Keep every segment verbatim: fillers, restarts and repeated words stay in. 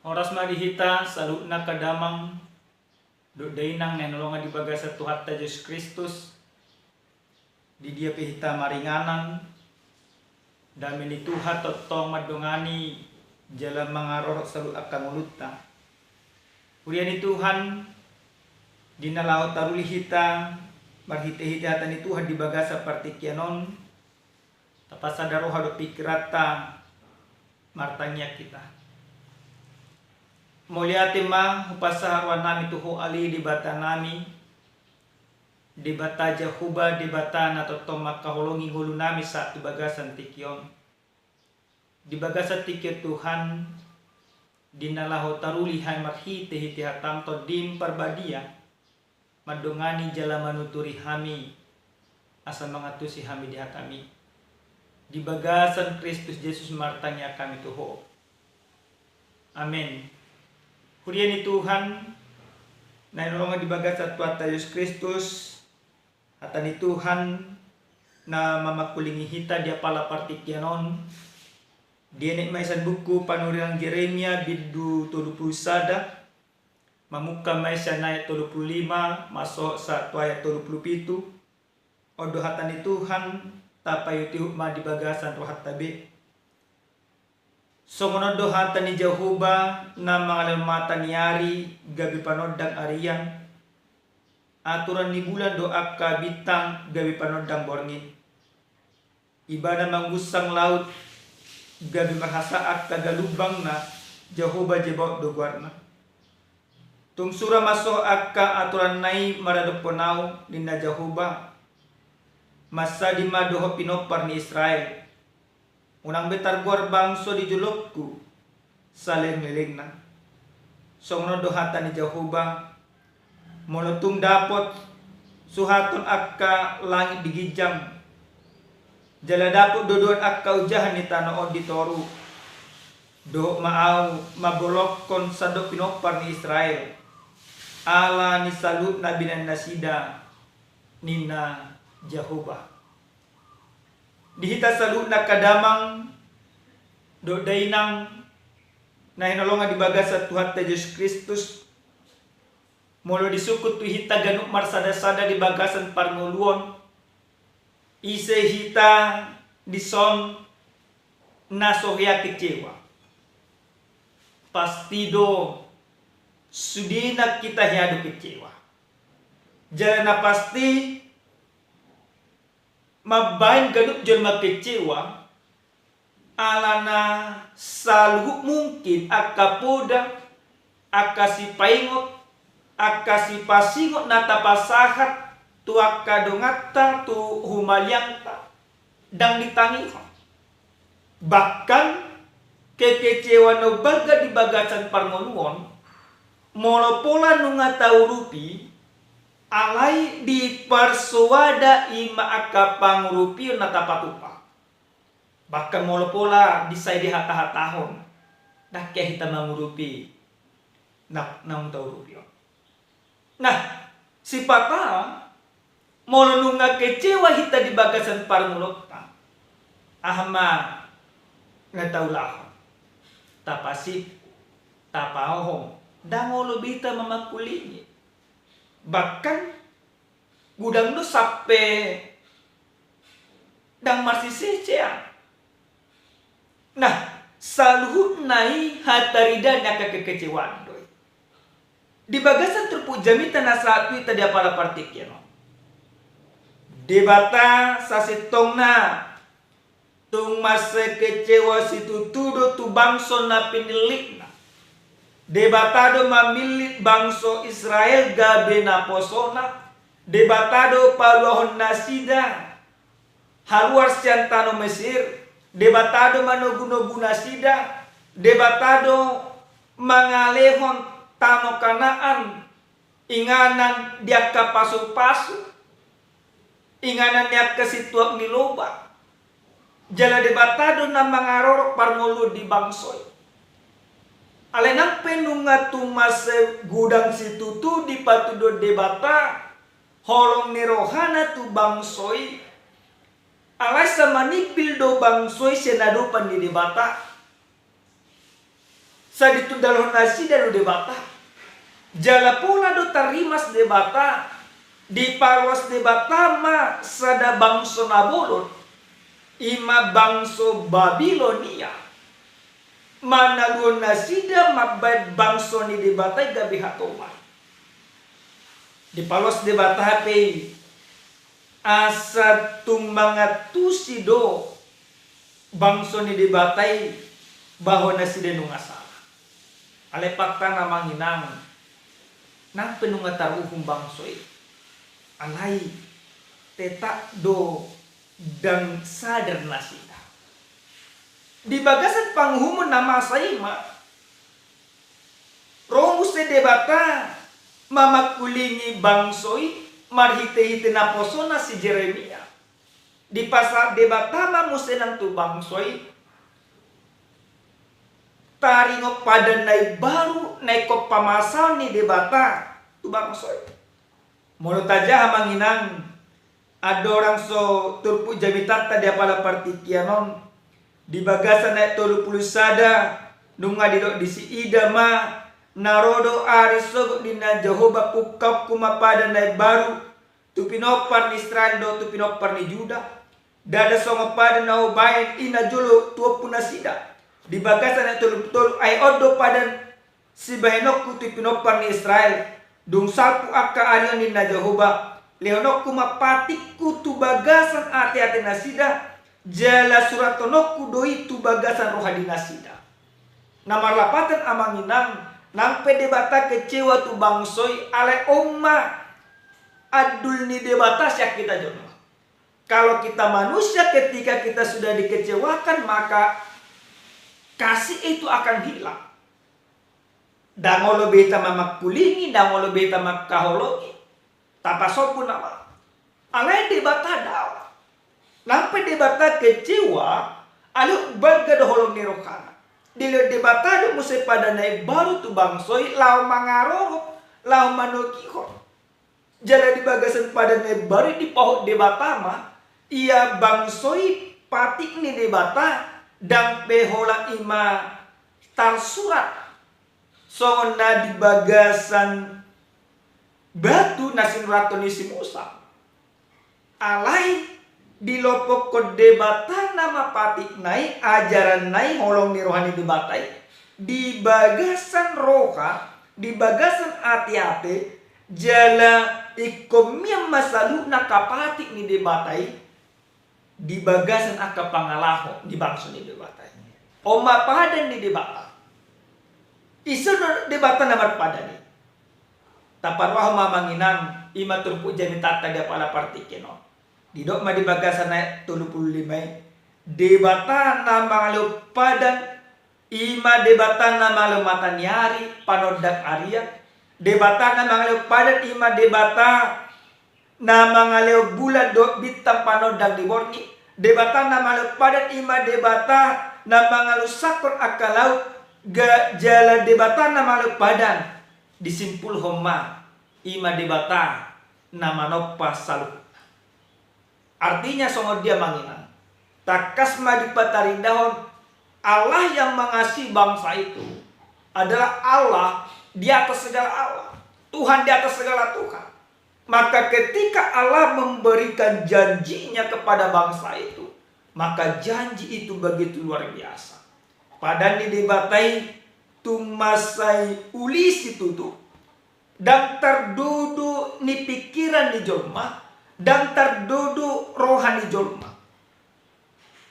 Horas ma di hita saluhutna angka damang dohot dainang na hinaholongan di bagasan Tuhanta Jesus Kristus. Di dia pe hita maringanan, dame ni Tuhan tongtong mandongani jala mangarorot saluhut angka ngolunta. Huria ni Tuhan, di na laho taruli hita marhitehite hata ni Tuhan di bagasan partingkian on, tapasada roha dohot pingkiranta, martangiang hita. Mauliate ma hupasahat rohanami tu Ho ale Debatanami, Debata Jahowa, Debata na tongtong mangkaholongi ngolunami sahat tu bagasan tingki on. Di bagasan tingki on Tuhan, di na laho taruli hami marhitehite hataM, TondiM Parbadia mandongani jala manuturi hami, asa mangantusi hami di hataMi. Di bagasan Kristus Jesus martangiang hami tu Ho. Amen. Huria ni Tuhan na hinaholongan di bagasan Tuhanta Jesus Kristus, hata ni Tuhan na mamangkulingi hita di apala partingkian on, dienet ma i sian buku Panurirang Jeremia bindu tolu pulu sada, mamungka ma i sian ayat tolu pulu lima masohot sahat tu ayat tolu pulu pitu. On do hata ni Tuhan, tapaihutihut ma di bagasan rohanta be. Songon on do hata ni Jahowa na mangalehon mata ni ari gabe panondang arian, aturan ni bulan dohot angka bintang gabe panondang borngin. Ibana mangunsang laut, gabe marhasa angka galumbangna, Jahowa Zebaot do goarna. Tung sura masohot angka aturanna i maradophon Ahu, ninna Jahowa, mansadi ma dohot pinompar ni Israel. Unang be targoar bangso di jolongku salelenglelengna. Songon on do hata ni Jahowa, molo tung dapot suhaton angka langit di ginjang, jala dapot dodoan angka ojahan ni tano on di toru, dohot ma Ahu mambolongkon sandok pinompar ni Israel, ala ni saluhut na binahenasida, ninna Jahowa. Di hita saluhutna angka damang dohot dainang na hinaholongan di bagasan Tuhanta Jesus Kristus, molo disungkun tu hita ganup marsadasada di bagasan parngoluon, ise hita dison na so hea kecewa? Pasti do sude nang hita hea do kecewa. Jala na pasti mambahen ganup jolma kecewa, alana saluhut mungkin angka poda, angka sipaingot, angka sipasingot na tapasahat tu angka donganta, tu humaliangta, ndang ditangihon. Bahkan kekecewaan na umbalga di bagasan parngoluon, molo pola nunga taurupi, alai diparsoada i ma angka pangurupion na tapatupa. Bahkan molo pola bisa i dihatahon, ndang hea hita mangurupi na, naung taurupi on. Nah, sipata molo nunga kecewa hita di bagasan parngoluonta, aha ma na taulahon? Tapasipu, tapaohom, ndang olo be hita mamangkulingi. Bahkan godang do sampe ndang marsisesea. Nah, saluhutna i hataridaan ni angka kekecewaan do i. Di bagasan turpuk jamita na sahat tu hita di apala partingkian on, Debata sasintongna tung mansai kecewa situtu do tu bangso na pinillitna. Debata do mamillit bangso Israel gabe naposona. Debata do paluahon nasida haluar sian tano Mesir. Debata do manogunogu nasida. Debata do mangalehon tano Kanaan inganan di angka pasupasu, inganan ni angka situak ni loba. Jala Debata do na mangarorot parngoluon di bangso i. Alai nang pe nunga tung mansai godang situtu dipatuduhon Debata holong ni rohana tu bangso i, alai sai manimbil do bangso i sian adopan ni Debata. Sai ditundalhon nasida do Debata. Jala pola do tarrimas Debata, dipaloas Debata ma sada bangso na bolon, i ma bangso Babilonia, manaluhon nasida mambahen bangso ni Debata i gabe hatoban. Dipaloas Debata hape i, asa tung mangantusi do bangso ni Debata i bahwa nasida nunga sala. Alai faktana, amang inang, nang pe nunga taruhum bangso i, alai tetap do ndang sadar nasida. Di bagasan panguhumon na masa i ma, ro muse Debata mamangkulingi bangso i marhitehite naposona si Jeremia. Dipasahat Debata ma muse nang tu bangso i taringot padan na imbaru na ingkon pamasaon ni Debata tu bangso i. Molo tajaha, amang inang, andorang so turpuk jamitanta di apala partingkian on, di bagasan ayat tolu pulu sada, nunga didok disi: Ida ma, na ro do ari sogot, ninna Jahowa, pungkaonku ma padan na imbaru tu pinompar ni Israel dohot tu pinompar ni Juda. Ndada songon padan na hubahen i najolo tu ompunasida. Di bagasan ayat tolu pulu tolu, ai on do padan sibahenonku tu pinompar ni Israel. Dung salpu angka ari on, ninna Jahowa, lehononku ma patikku tu bagasan ateatenasida, jala surathononku do i tu bagasan roha ni nasida. Na marlapatan, amang inang, nang pe Debata kecewa tu bangso i, alai on ma andul ni Debata sian hita jolma. Kalau kita manusia, ketika kita sudah dikecewakan, maka kasih itu akan hilang. Ndang olo be hita mamangkulingi, ndang olo be hita mangkaholongi, tapasombu nama. Alai Debata daong. Nang pe Debata kecewa, alai balga do holong ni rohana. Dilehon Debata do muse padan na imbaru tu bangso i laho mangarorot, laho manogihon. Jala di bagasan padan na imbaru i dipahot Debata ma, ia bangso i patik ni Debata, ndang pe holan i ma tarsurat songon na di bagasan batu na sinurathon ni si Musa. Alai dilopokhon Debata nama patikna i, ajaranna i, holong ni roha ni Debata i di bagasan roha, di bagasan ateate, jala ingkon mian ma saluhutna angka patik ni Debata i di bagasan angka pangalaho ni bangso ni Debata i. On ma padan ni Debata. Ise do Debata na marpadan i? Taparrohahon ma, amang inang, i ma turpuk jamitanta di apala partingkian on. Didok ma di bagasan ayat tolu pulu lima i: Debata na mangalehon padan, i ma Debata na mangalehon mata ni ari, panondang arian. Debata na mangalehon padan, i ma Debata na mangalehon bulan dohot bintang, panondang di borngin. Debata na mangalehon padan, i ma Debata na mangalushon angka laut. Ga-, jala Debata na mangalehon padan, disimpulhon ma, i ma Debata na manompa saluhutna. Artinya songon dia, amang inang? Tangkas ma dipataridahon, Allah yang mengasihi bangsa itu adalah Allah di atas segala Allah, Tuhan di atas segala Tuhan. Maka ketika Allah memberikan janjinya kepada bangsa itu, maka janji itu begitu luar biasa. Padan ni Debata i tung mansai uli situtu, ndang tardodo ni pingkiran ni jolma, ndang tardodo roha ni jolma.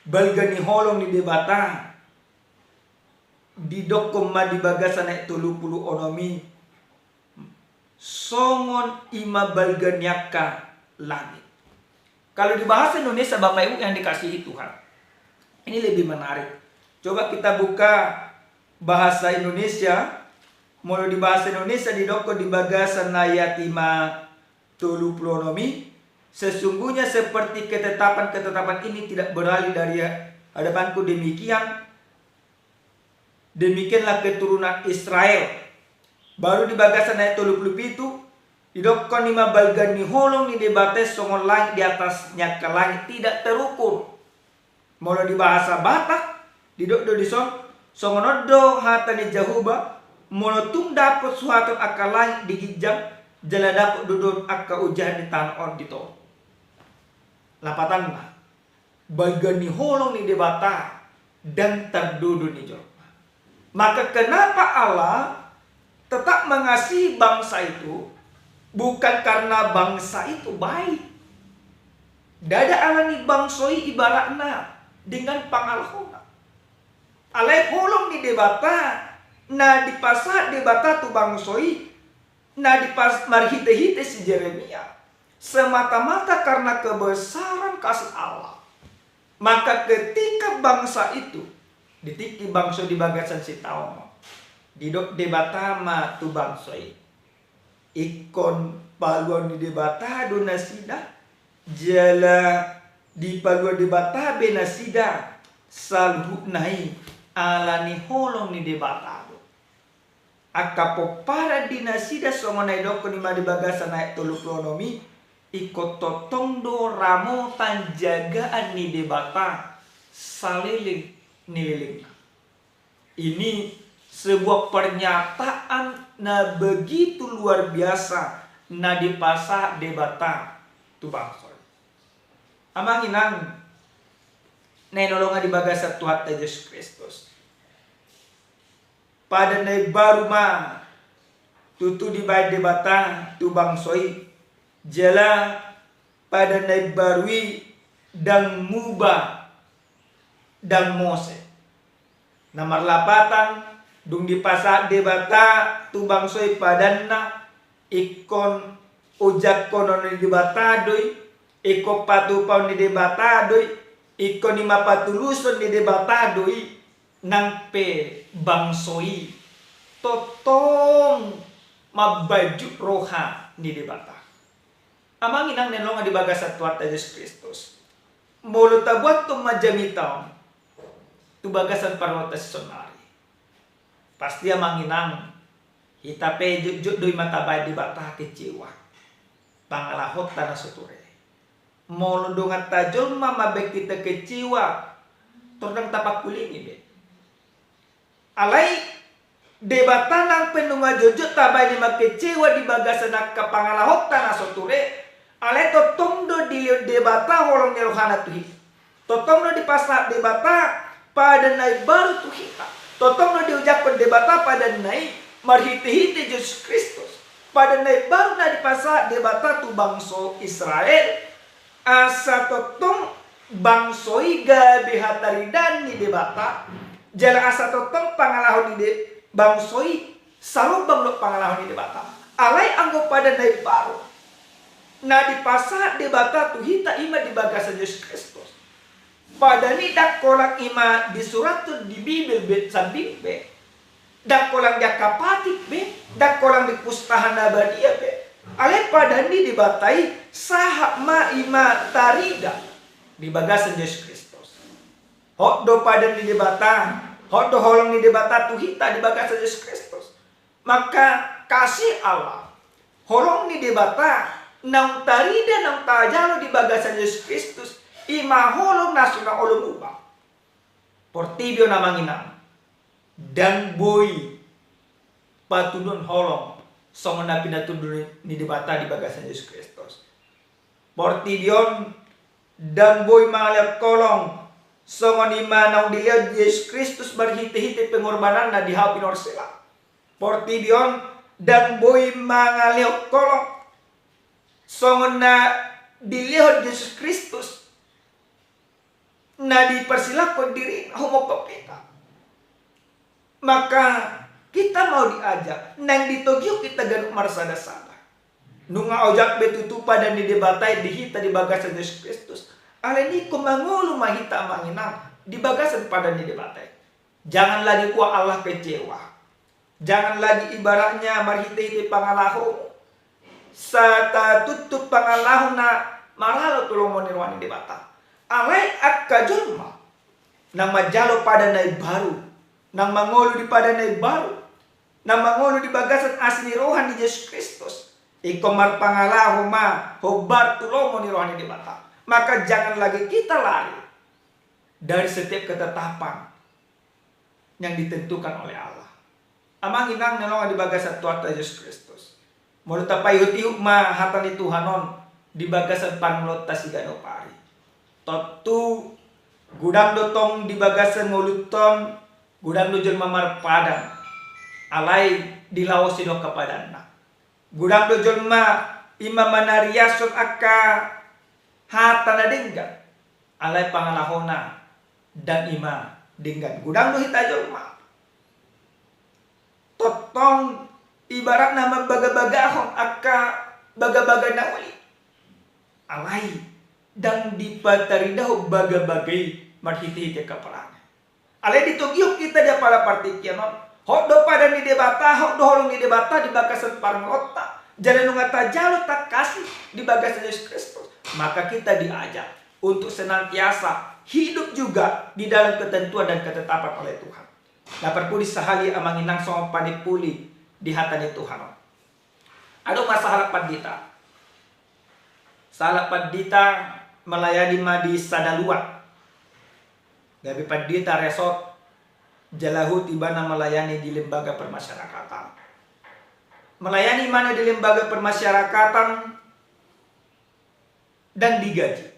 Balga ni holong ni Debata didokkon ma di bagasan ayat tolu pulu onom i, songon i ma balga ni angka langit. Kalau di bahasa Indonesia, Bapak Ibu yang dikasihi Tuhan, ini lebih menarik. Coba kita buka bahasa Indonesia. Molo di bahasa Indonesia didokkon di bagasan ayat i ma tolu pulu onom i, sesungguhnya seperti ketetapan-ketetapan ini tidak beralih dari hadapanku, demikian, demikianlah keturunan Israel. Baru di bagasan ayat tolu pulu pitu, didokkon i ma balga ni holong ni Debata i songon langit di atas ni angka langit, tidak terukur. Molo di bahasa Batak, didok do dison, Songon on do hata ni Jahowa, molo tung dapot suhaton angka langit di ginjang, jala dapot dodon angka ojahan ni tano on di toru. Lapatanna, bagian ni holong ni Debata ndang tardodo ni jolma. Maka kenapa Allah tetap mengasihi bangsa itu? Bukan karena bangsa itu baik. Ndada alani bangso i ibaratna dengan pangalahona. Alai holong ni Debata na dipasahat Debata tu bangso i, na dipas marhite-hite si Jeremia, semata-mata karena kebesaran kasih Allah. Maka ketika bangsa itu, di tingki bangso di bagasan sitaonon, didok Debata ma tu bangso i, ingkon paluaon ni Debata do nasida, jala dipaluaon Debata be nasida saluhutna i alani holong ni Debata do. Angka pomparan di nasida songon na didokkon i ma di bagasan ayat tolu pulu onom i, ingkon tongtong do ramotan jagaan ni Debata saleleng ni lelengna. Ini sebuah pernyataan na begitu luar biasa na dipasahat Debata tu bangso i. Amang inang na hinaholongan di bagasan Tuhanta Jesus Kristus. Padan na imbaru ma tutu dibaen Debata tu bangso i, jala padan na imbaru i ndang muba, ndang mose. Na marlapatan, dung dipasahat Debata tu bangso i padanna, ingkon ojakkonon ni Debata do i, ingkon patupaon ni Debata do i, ingkon i ma patuluson ni Debata do i, nang pe bangso i tongtong mambahen jut roha ni Debata. Amang inang na hinaholongan di bagasan Tuhanta Jesus Kristus. Molo tabuathon ma jamita on tu bagasan parrohanta sisonari, pasti amang inang hita pe jotjot do i ma tabaen Debata kecewa. Pangalahonta na so ture. Molo dongan tajolma mambaen hita kecewa, tor ndang tapangkulingi be. Alai Debata nang pe nunga jotjot tabaen i ma kecewa di bagasan angka pangalahonta na so ture, alai tongtong do dilehon Debata holong ni rohana tu hita. Tongtong do dipasahat Debata padan na imbaru tu hita. Tongtong do diojakhon Debata padanna i marhitehite Jesus Kristus. Padan na imbaru na dipasahat Debata tu bangso Israel, asa tongtong bangso i gabe hataridaan ni Debata, jala asa tongtong pangalaho ni de-, bangso i sarumbang dohot pangalaho ni Debata. Alai anggo padan na imbaru na dipasahat Debata tu hita i ma di bagasan Jesus Kristus. Padan i ndang holan i ma disurathon di Bibel be, sambing be. Ndang holan di angka patik be, ndang holan di Pustaha Na Badia be. Alai padan ni Debata i sahat ma i ma tarida di bagasan Jesus Kristus. Hot do padan ni Debata, hot do holong ni Debata tu hita di bagasan Jesus Kristus. Maka kasih Allah, holong ni Debata naung tarida, naung tajalo di bagasan Jesus Kristus, i ma holong na so na olo muba. Portibi on amang inang, ndang boi patuduhon holong songon na pinatudu ni Debata di bagasan Jesus Kristus. Portibi on ndang boi mangalehon holong songon i ma naung dilehon Jesus Kristus marhitehite pengorbananna di hau pinorsela. Portibi on ndang boi mangalehon holong songon na dilehon Jesus Kristus na diparsilangkon dirina humompa hita. Maka hita mau diajak, naeng ditogihon hita ganup marsada-sada. Nunga ojak be tutu padan ni Debata i di hita di bagasan Jesus Kristus. Alani i ingkon mangolu ma hita amang inang di bagasan padan ni Debata i. Jangan lagi kau Allah kecewa. Jangan lagi ibaratnya marhitehite pangalaho, sai tatutup pangalaho na maralo tu lomo ni roha ni Debata. Alai angka jolma naung manjalo padan na imbaru, naung mangolu di padan na imbaru, naung mangolu di bagasan asi ni roha ni Jesus Kristus, ingkon marpangalaho ma hombar tu lomo ni roha ni Debata. Maka jangan lagi kita lari dari setiap ketetapan yang ditentukan oleh Allah. Amang inang na hinaholongan di bagasan Tuhanta Jesus Kristus, molo tapaihut-ihut ma hata ni Tuhan on di bagasan parngoluonta siganup ari, tontu godang do tong di bagasan ngolunta on, godang do jolma marpadan, alai dilaosi do angka padanna. Godang do jolma i ma manariashon angka hata na denggan, alai pangalahona ndang i ma denggan. Godang do hita jolma tongtong ibaratna mambagabagahon angka bagabaga na uli, alai ndang dipataridahon bagabaga i marhitehite angka padanna. Alai ditogihon hita di apala partingkian on, hot do padan ni Debata, hot do holong ni Debata di bagasan parngoluonta, jala nunga tajalo tangkas i di bagasan Jesus Kristus, maka kita diajak untuk senantiasa hidup juga di dalam ketentuan dan ketetapan oleh Tuhan. Na parpudi sahali amang inang songon panimpuli di hata ni Tuhan on. Adong ma sahalak pandita. Sahalak pandita melayani ma di sada luat. Gabe pandita resort, jala huhut ibana melayani di lembaga permasyarakatan. Melayani ibana di lembaga permasyarakatan ndang digaji.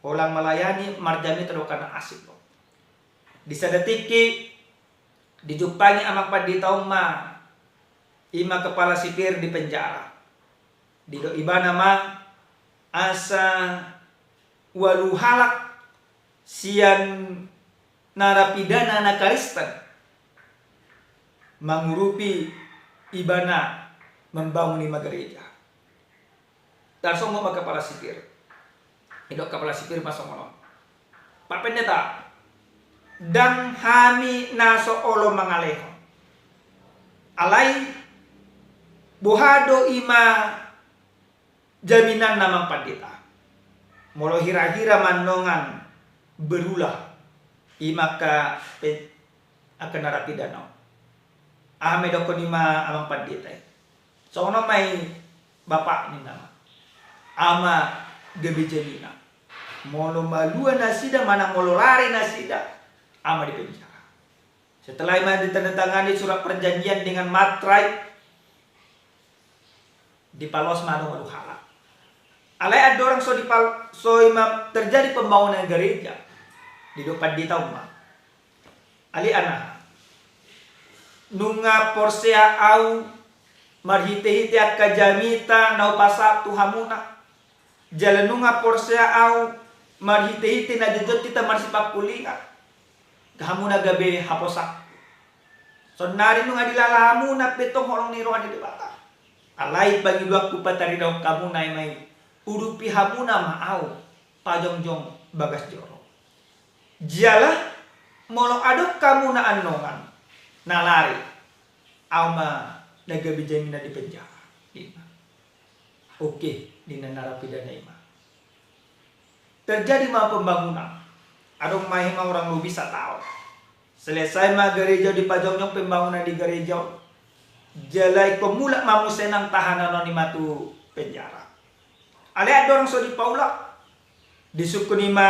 Holan melayani, marjamita do, karna asik do. Di sada tingki dijumpangi amang pandita on ma i ma kepala sipir di penjara. Didok ibana ma asa ualu halak sian narapidana na Kristen mangurupi ibana membangun i ma gereja. Tarsonggot ma kepala sipir. Didok kepala sipir ma songon on: Pak Pendeta, ndang hami na so olo mangalehon. Alai boha do i ma jaminanna amang pandita, molo hira-hira ma annon berulah i ma angka pe-, angka narapidana on? Aha ma didokkon i ma amang pandita i? Songon on ma i, Bapak, ninna ma, au ma gabe jaminan. Molo malua nasida manang molo lari nasida, au ma di penjara. Setelah i ma ditandatangani surat perjanjian dengan matra i, dipaloas ma annon ualu halak. Alai andorang so dipal-, so i ma terjadi pembangunan gereja, didok pandita on ma: Ale anakku, nunga porsea au marhite-hite angka jamita na hupasahat tu hamuna, jala nunga porsea au marhite-hite na jotjot hita marsipangkulingan, angka hamuna gabe haposan. Saonnari nunga dilala hamuna pe tong holong ni roha ni Debata. Alai pangidoanku pataridahon hamuna i ma i, urupi hamuna ma au pajongjong bagas joro. Jala molo adong hamuna annon na lari, au ma na gabe jaminan di penjara, ninna. Oke, ninna narapidana i ma. Terjadi ma pembangunan. Adong ma i ma hurang lobi sataon. Selesai ma gereja on, dipajongjong pembangunan di gereja on. Jala ingkon mulak ma muse nang tahanan on i ma tu penjara. Alai andorang so dipaulak, disungkun i ma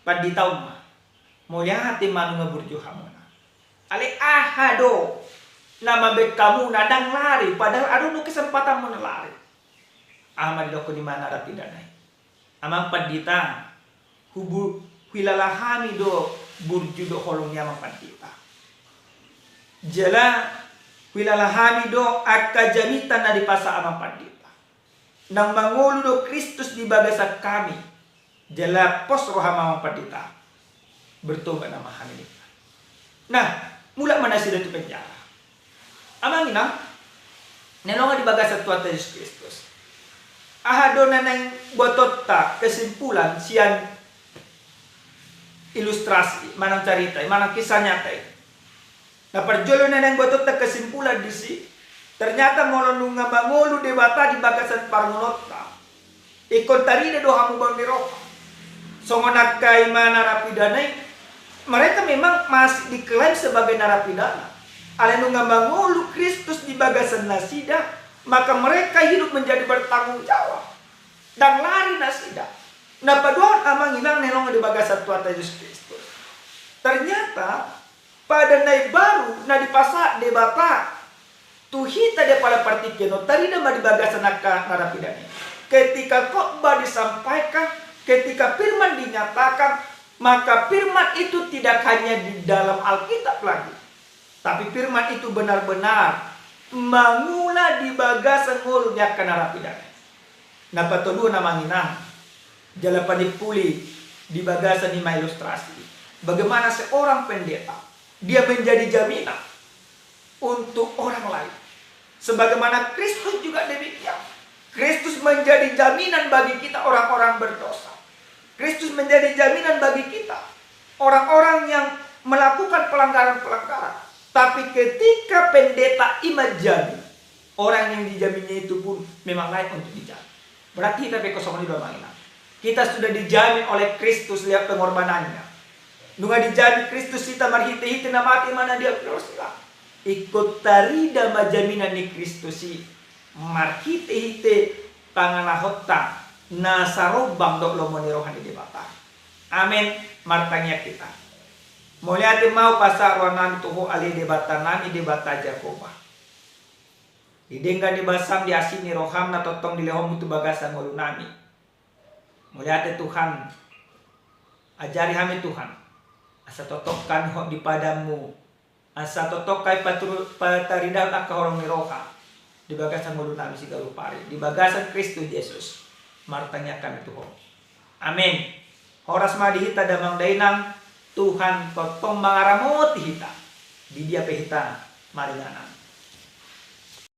pandita on ma: Mauliate ma, nunga burju hamuna. Alai aha do na mambahen hamuna ndang lari, padahal adong do kesempatanmuna lari? Aha ma didokkon i ma narapidana i: Amang pandita, hubu-, huilala hami do burju dohot holong ni amang pandita. Jala huilala hami do angka jamita na dipasahat amang pandita. Naung mangolu do Kristus di bagasan hami, jala pos roham amang pandita, bertobat nama hami, ninna. Nah, mulak ma nasida tu penjara. Amang inang na hinaholongan di bagasan Tuhanta Jesus Kristus, aha do na naeng buatonta kesimpulan sian ilustrasi manang carita i manang kisah nyata i? Na parjolo na naeng buatonta kesimpulan disi, ternyata molo nunga mangolu Debata di bagasan parngoluonta, ingkon tarida do hamubaon ni roha. Songon angka i ma narapidana i, mereka memang masih diklaim sebagai narapidana. Alai nunga mangolu Kristus di bagasan nasida, maka mereka hidup menjadi bertanggung jawab. Ndang lari nasida. Na paduahon amang inang na hinaholongan di bagasan Tuhanta Jesus Kristus, Ternyata pada na imbaru na dipasahat Debata tu hita di apala partingkian on, tarida ma di bagasan angka narapidana i. Ketika khotbah disampaikan, ketika firman dinyatakan, maka firman itu tidak hanya di dalam Alkitab lagi, tapi firman itu benar-benar mangula di bagasan ngolu ni angka narapidana i. Na patoluhon, amang inang, jala panimpuli di bagasan i ma ilustrasi bagaimana seorang pendeta dia menjadi jaminan untuk orang lain. Sebagaimana Kristus juga demikian. Kristus menjadi jaminan bagi kita orang-orang berdosa. Kristus menjadi jaminan bagi kita orang-orang yang melakukan pelanggaran-pelanggaran. Tapi ketika pendeta i manjamin, orang yang dijaminnya itu pun memang layak untuk dijamin. Berarti hita pe songon i do, amang inang. Kita sudah dijamin oleh Kristus lewat pengorbanannya. Nunga dijamin Kristus hita marhite-hite na mate ibana di api ni lomo i. Ingkon tarida ma jaminan ni Kristus i marhite-hite pangalahonta na sarombang dohot lomo ni roha ni Debata. Amen. Martangiang hita. Mauliate ma hupasahat roha nami tu Ho, ale Debata nami, Debata Jahowa. Di denggan ni basam, di asi ni roham na tongtong dilehonmu tu bagasan ngolu nami. Mauliate Tuhan, ajari hami Tuhan, asa tongtong hami hot di padanmu, asa tongtong hami paturu-, pataridahon angka holong ni roha di bagasan ngolu nami siganup ari, di bagasan Kristus Jesus. Martangiang hami tu Ho. Amen. Horas ma di hita damang dainang, Tuhan tongtong mangaramoti hita di dia pe hita maringanan.